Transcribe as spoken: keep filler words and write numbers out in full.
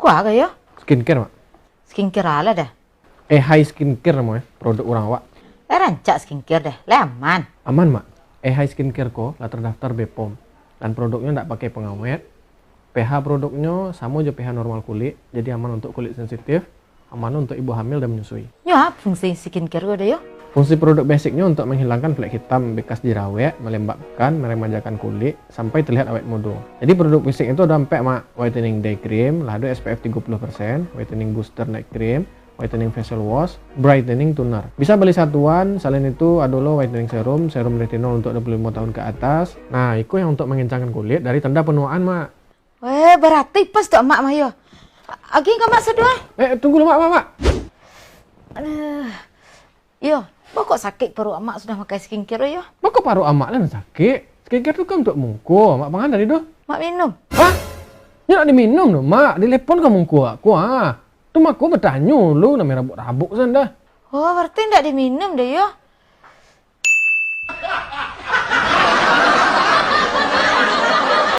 Kua ka yo? Skincare, Mak. Skincare alah dah. Eh, Hai Skincare namo eh, produk urang awak. Lah rancak skincare deh, lah aman. Aman, Mak. Eh, Hai Skincare ko lah terdaftar B P O M, dan produknyo ndak pakai pengawet. P H produknyo samo jo P H normal kulit, jadi aman untuk kulit sensitif, aman untuk ibu hamil dan menyusui. Nyo a fungsi skincare ko dah yo? Fungsi produk basicnyo untuk menghilangkan flek hitam bekas jerawat, melembabkan, meremajakan kulit, sampai terlihat awet muda. Jadi produk fisik itu ada empat, Mak. Whitening day cream, lah ado S P F tiga puluh persen, whitening booster night cream, whitening facial wash, brightening toner. Bisa beli satuan, selain itu ado lo whitening serum, serum retinol untuk dua puluh lima tahun ke atas. Nah, iko yang untuk mengencangkan kulit dari tanda penuaan, Mak. Weh, berarti pas tu Amak mah yo. Agi ka Mak sadua. Eh, tunggu lo, Mak, Mak, Mak. Aduh. Yo, baa kok sakik paruik Amak sudah makai skincare yo? Baa kok paruik Amak lah nan sakik? Skincare tu kan untuk muko, Mak pangan tadi tu. Mak minum. Hah? Nyo nak diminum tu, Mak. Dilepon ka muko aku, ah. Tu mako batanyo lu, nan rabuk-rabuk san dah. Oh, berarti ndak diminum deh yo?